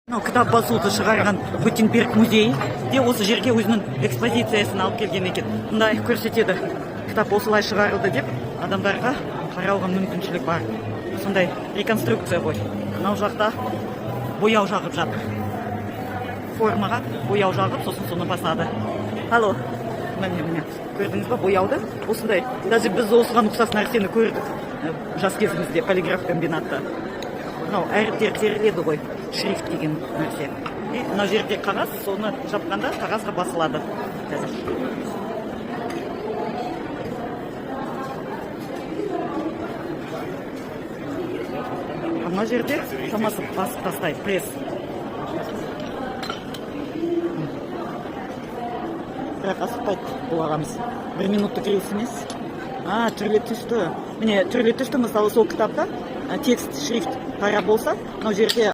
Мынау кітап басуды шығарған Гутенберг музейі де осы жерге өзінің экспозициясын алып келген екен. Мындай көрсетеді, кітап осылай шығарылды деп, адамдарға қарауға мүмкіншілік бар. Сондай реконструкция ғой. Мынау жақта бояу жағып жатыр, формаға бояу жағып, сосын соны басады. Алло, міне, міне, көрдіңіз ба бояуды? Осындай, даже біз осыған ұқсас нәрсені көрдік жас кезімізде полиграф комбинатта. Мынау әріптер теріледі ғой, шрифт деген нәрсе. И мынау жерде қағаз, соны жапқанда қағазға басылады қазір. А мына жерде шамасы басып тастайды, пресс. Бірақ асықпайды бұл ағамыз, бір минуттық рейс емес. А, түрлі түсті, міне, түрлі түсті. Мысалы, сол кітапта текст, шрифт қара болса, мынау жерде